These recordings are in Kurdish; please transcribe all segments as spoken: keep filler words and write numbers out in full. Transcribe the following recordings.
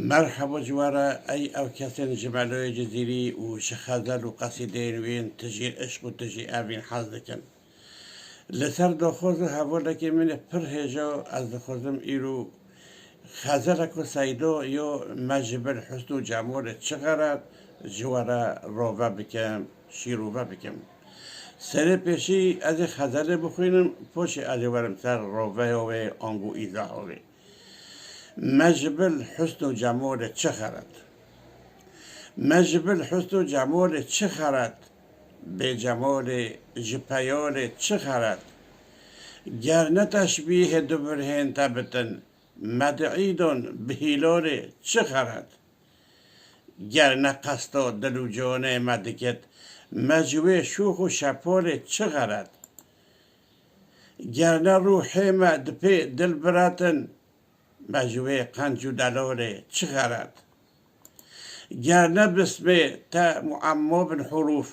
Merheba ji we re, ey ew kesên ji Meloyê Cizîrî û ji xezel û qesîdeyên wî yên tijî îşq û tijî evîn hez dikin. Li ser doxoz û hevalekê min ê pir hêja, ez dixwazim îro xezeleko Seydo yo me ji bil husn û cemolê çi xerat ji we re rove bikim, şîrove bikim. Serê pêşî ez ê xezelê bixwînim, paşê ez ê werim ser roveya wê ango îzaha wê. Me ji bil husn û cemolê çi xerat? Me ji bil husn û cemolê çi xerat? Bê cemolê ji peyolê çi xerat? Ger ne teşbîhê du birhên te bitin, me di îdon bi hîlolê çi xerat? Ger ne qesto dil û conê me dikit, me ji wê şûx û şepolê çi xerat? Ger ne rûhê me di pê dil biratin, me ji wê qenc û delolê çi xerat? Ger ne bismê te muemmo bin hurûf,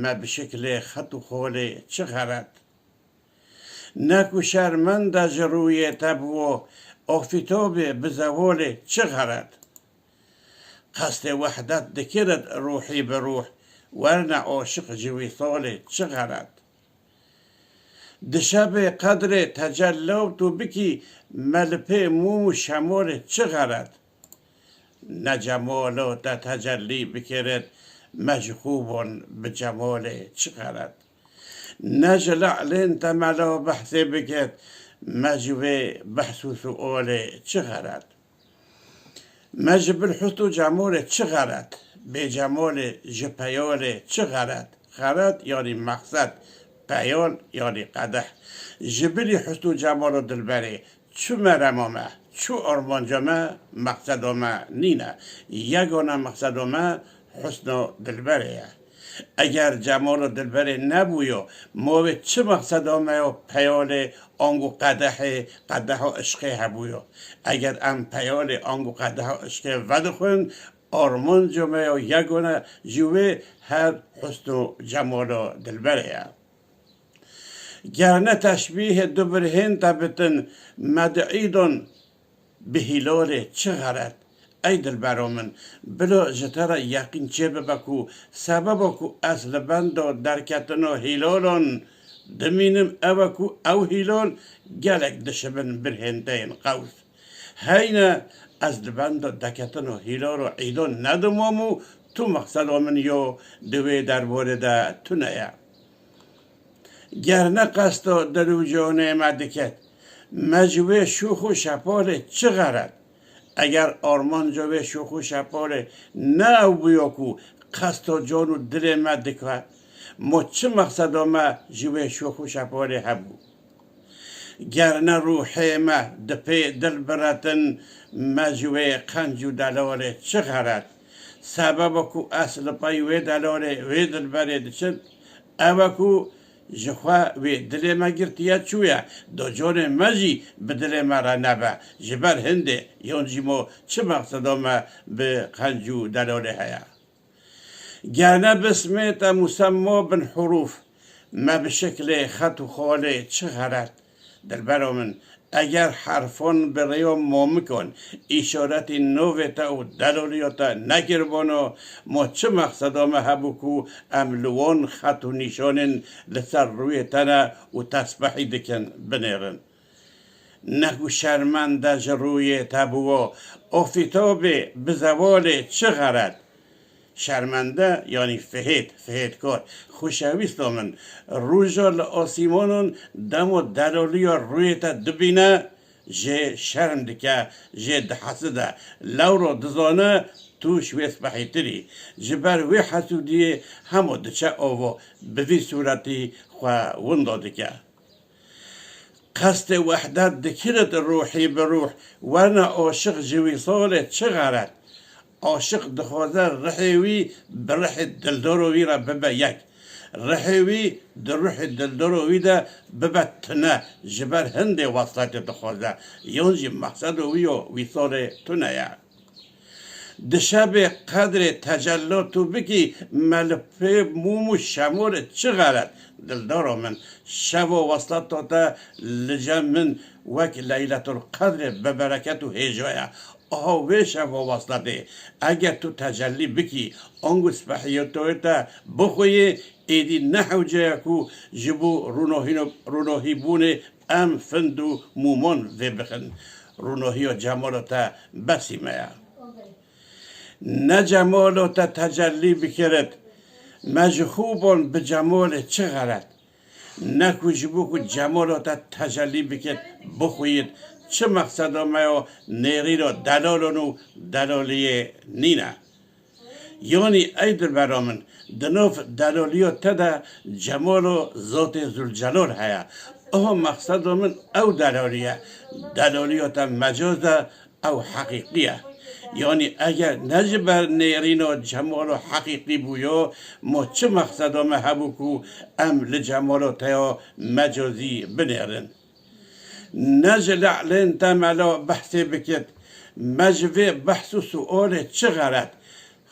me bi şiklê xet û xolê çi xerat? Ne ku şermenda ji rûyê te biwo, ofîtobê bi zevolê çi xerat? Qestê wehdet dikirit rûhî bi rûh, werne aşiq ji wîsolê çi xerat? Di şevê qedrê tecello tu bikî, me li pê mûm û şemolê çi xerat? Ne cemolo te tecellî bikirit, me ji xûbon bi cemolê çi xerat? Ne ji le'lên te melo behsê bikit, me ji wê behs û suolê çi xerat? Me ji bil husn û cemolê çi xerat? Bê cemolê ji peyolê çi xerat? Xerat yanî mexsed, peyol yanî qedeh. Ji bilî husn û cemolo dilberê çi merema me, çi armanca me, mexsedo me nîne. Yegona mexsedo me husno dilberê ye. Eger cemolo dilberê nebûyo, movê çi mexsedo me yo peyolê ango qedehê, qedeho işqê hebûyo? Eger em peyolê ango qedeho işqê vedixwin, armanco me yo yegone ji wê her husno cemolo dilberê ye. Ger ne teşbîhê du birhên te bitin, me di îdon bi hîlolê çi xerat? Ey dilbero min, bilo ji te re yeqîn çêbibe ku sebeba ku ez li bendo derketino hîlolon dimînim ew e ku ew hîlol gelek dişibin birhên te yên qews. Heyne ez li bendo deketino hîlolo îdon nedimom û tu mexsedo min yo di wê derborê de tune ye. Ger ne qesto dil û conê me diket, me ji wê şûx û şepolê çi xerat? Eger armanco wê şûx û şepolê ne ew bûyo ku qesto con û dilê me diket, mo çi mexsedo me ji wê şûx û şepolê hebû? Ger ne rûhê me di pê dil biretin, me ji wê qenc û delolê çi xerat? Sebeba ku ez li pey wê delolê, wê dilberê diçin, ew e ku ji xwe wê dilê me girtiye çûye, do conê me jî bi dilê me re nebe, ji ber hindê yon jî mo çi mexsedo me bi qenc û delolê heye? Ger ne bismê te musemmo bin hurûf, me bi şiklê xet û xolê çi xerat? Dilbero min, eger herfon bi rêyo momikon îşaretî novê te û deloliyo te nekirbono, mo çi mexsedo me hebû ku em li won xet û nîşonên li ser rûyê te ne û tesbehî dikin binêrin? Ne ku şermende ji rûyê te biwo, ofîtobê bi zevolê çi xerat? Şermende, yanî fihêt, fihêtkar. Xweşewîsto min, rûja li asîmonon demo deloliya rûyê te dibîne, jê şerm dike, jê diheside. Lewro dizane tu ji wê spehîtir î. Ji ber wê hesûdiyê hemo diçe ovo, bi vî sûretî xwe winda dike. Qestê wehdet dikirit rûhî bi rûh, werna aşiq ji wîsolê çi xerat? Aşiq dixwaze rihê wî bi rihê dildoro wî re bibe yek. Rihê wî di ruhê dildoro wî de bibe tune, ji ber hindê wesletê dixwaze, yon jî mexsedo wî yo wîsolê tune ye. Di şevê qedrê tecello tu bikî, me li pê mûm û şemorê çi xerat? Dildoro min, şevo wesleto te li cem min wek Leyletul Qedrê bi bereket û hêja ye. aha wê şeva wesletê. Eger tu tecellî bikî, ango spehiyê te bixweyê, êdî ne hewce ye ku ji bo rûnohîno-, rûnohîbûnê em find û mûmon vê bixin. Rûnohiya cemala te besî me ye. Ne cemala te tecellî bikirit. Me ji xwe ban bi cemalê çi xelet? Ne ku ji bo ku cemala te tecellî bikit, bixweyit, çi mexseda me ya nêrîna delalan û delaliyê nîne. Yanî ey dilbera min, di nav delaliya te de cemala zatê Zûlcelal heye. Aha mexseda min ew delalî ye. Delaliya te mecaz e, ew heqîqî ye. Yanî eger ne ji ber nêrîna cemala heqîqî bûyo, ma çi mexseda me hebû ku em li cemala te ya mecazî binêrin? Ne ji le'lên te me la behsê bikit, me ji vê behs û sualê çi xelet?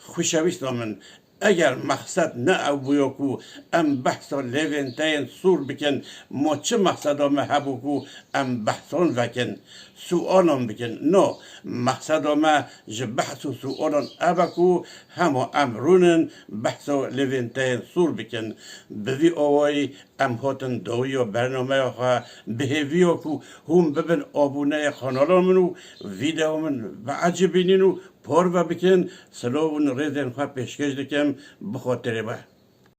Xweşewîsta min, eger mexsed ne ew bûyo ku em behsa lêvên te yên sûr bikin, ma çi mexseda me hebû ku em behsan vekin, sualan bikin? No, mexseda me ji behs û sualan ev e ku hema em rûnin behsa lêvên te yên sûr bikin. Bi vî awayî em hatin dawiya bernameya xwe, bi hêviya ku hûn bibin abûneyê kanala min û vîdeo min biecibînin û parve bikin, silav û rêzên xwe pêşkêş dikim, bi xatirê we.